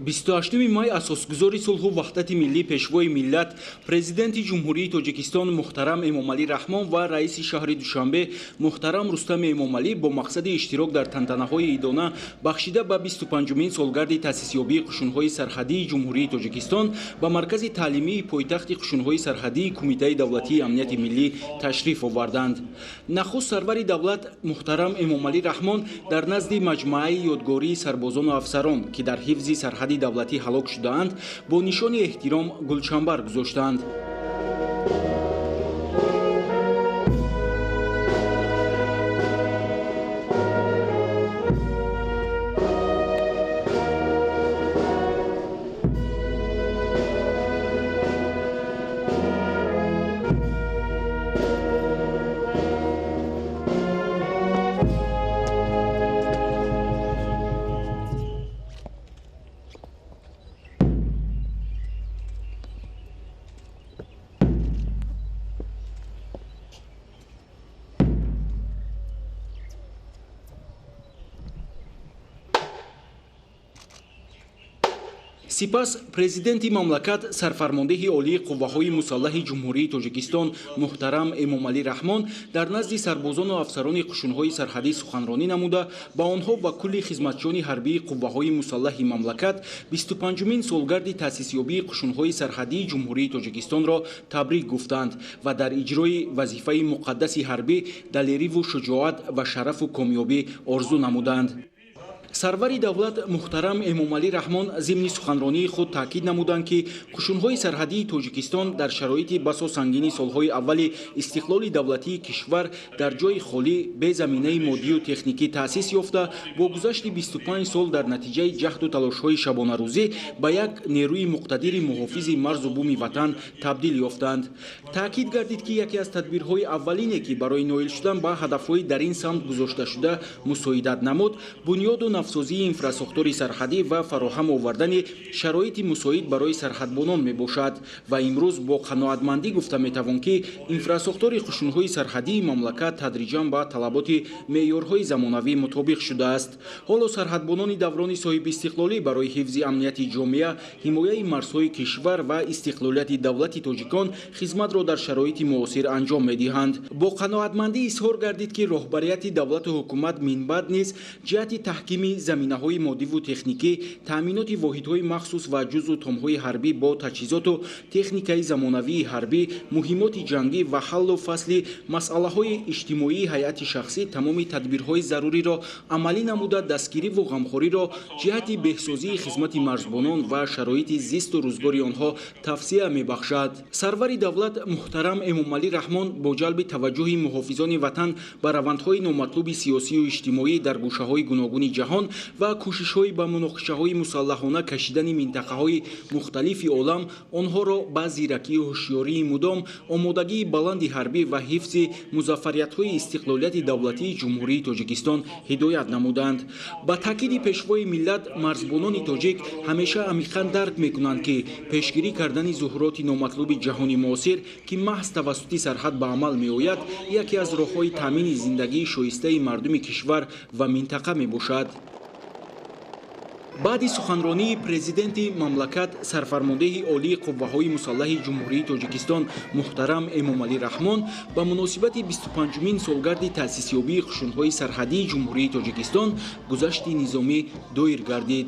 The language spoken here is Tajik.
28 май асосгузори сулҳу ваҳдати миллӣ, пешвои миллат, президенти Ҷумҳурии Тоҷикистон муҳтарам Эмомалӣ Раҳмон ва раиси шаҳри Душанбе муҳтарам Рустами Эмомалӣ бо мақсади иштирок дар тантанаҳои идона бахшида ба 25-умин солгарди таъсисёбии қушунҳои сарҳадии Ҷумҳурии Тоҷикистон ба маркази таълимии пойтахти қушунҳои сарҳадии Кумитаи давлатии амнияти миллӣ ташриф оварданд. Нахуст сарвари давлат муҳтарам Эмомалӣ Раҳмон дар назди маҷмӯаи ёдгории сарбозону афсарон, ки дар ҳифзи сарҳади давлатӣ ҳалок шудаанд, бо нишони эҳтиром гулчамбар гузоштанд. Сипас президенти мамлакат, сарфармондеҳи олии қувваҳои мусаллаҳи Ҷумҳурии Тоҷикистон муҳтарам Эмомалӣ Раҳмон дар назди сарбозону афсарони қушунҳои сарҳадӣ суханронӣ намуда, ба онҳо ва кулли хизматчиёни ҳарбии қувваҳои мусаллаҳи мамлакат 25-умин солгарди таъсисёбии қушунҳои сарҳадии Ҷумҳурии Тоҷикистонро табрик гуфтанд ва дар иҷрои вазифаи муқаддаси ҳарбӣ далериву шуҷоат ва шарафу комёбӣ орзу намуданд. Сарвари давлат муҳтарам Эмомалӣ Раҳмон зимни суханронии худ таъкид намуданд, ки қушунҳои сарҳадии Тоҷикистон дар шароити басо сангини солҳои аввали истиқлоли давлатии кишвар дар ҷои холӣ, бе заминаи моддию техникӣ таъсис ёфта, бо гузашти 25 сол дар натиҷаи ҷаҳду талошҳои шабонарӯзӣ ба як нерӯи муқтадири муҳофизи марзу буми ватан табдил ёфтанд. Таъкид гардид, ки яке аз тадбирҳои аввалине, ки барои ноил шудан ба ҳадафҳои дар ин самт гузошташуда мусоидат намуд, бунёду навсозии инфрасохтори сарҳадӣ ва фароҳам овардани шароити мусоид барои сарҳадбонон мебошад ва имрӯз бо қаноатмандӣ гуфта метавон, ки инфрасохтори қушунҳои сарҳадии мамлакат тадриҷан ба талаботи меъёрҳои замонавӣ мутобиқ шудааст. Ҳоло сарҳадбонони даврони соҳибистиқлолӣ барои ҳифзи амнияти ҷомеа, ҳимояи марзҳои кишвар ва истиқлолияти давлати тоҷикон хизматро дар шароити муосир анҷом медиҳанд. Бо қаноатмандӣ изҳор гардид, ки роҳбарияти давлату ҳукумат минбаъд низ ҷиҳати таҳкими заминаҳои моддиву техникӣ, таъминоти воҳидҳои махсус ва ҷузъу томҳои ҳарбӣ бо таҷҳизоту техникаи замонавии ҳарбӣ, муҳиммоти ҷангӣ ва ҳаллу фасли масъалаҳои иҷтимоии ҳайати шахсӣ тамоми тадбирҳои заруриро амалӣ намуда, дастгириву ғамхориро ҷиҳати беҳсозии хизмати марзбонон ва шароити зисту рӯзгори онҳо тавсия мебахшад. Сарвари давлат муҳтарам Эмомалӣ Раҳмон бо ҷалби таваҷҷӯҳи муҳофизони ватан ба равандҳои номатлуби сиёсию иҷтимоӣ дар гӯшаҳои гуногуни ҷаҳон ва кӯшишҳои ба муноқишаҳои мусаллаҳона кашидани минтақаҳои мухталифи олам онҳоро ба зиракию ҳушёрии мудом, омодагии баланди ҳарбӣ ва ҳифзи музаффариятҳои истиқлолияти давлатии Ҷумҳурии Тоҷикистон ҳидоят намуданд. Ба таъкиди пешвои миллат, марзбонони тоҷик ҳамеша амиқан дарк мекунанд, ки пешгирӣ кардани зуҳуроти номатлуби ҷаҳони муосир, ки маҳз тавассути сарҳад ба амал меояд, яке аз роҳҳои таъмини зиндагии шоистаи мардуми кишвар ва минтақа мебошад. Баъди суханронии президенти мамлакат, сарфармондеҳи олии қувваҳои мусаллаҳи Ҷумҳурии Тоҷикистон муҳтарам Эмомалӣ Раҳмон ба муносибати 25-умин солгарди таъсисёбии қушунҳои сарҳадии Ҷумҳурии Тоҷикистон гузашти низомӣ доир гардид.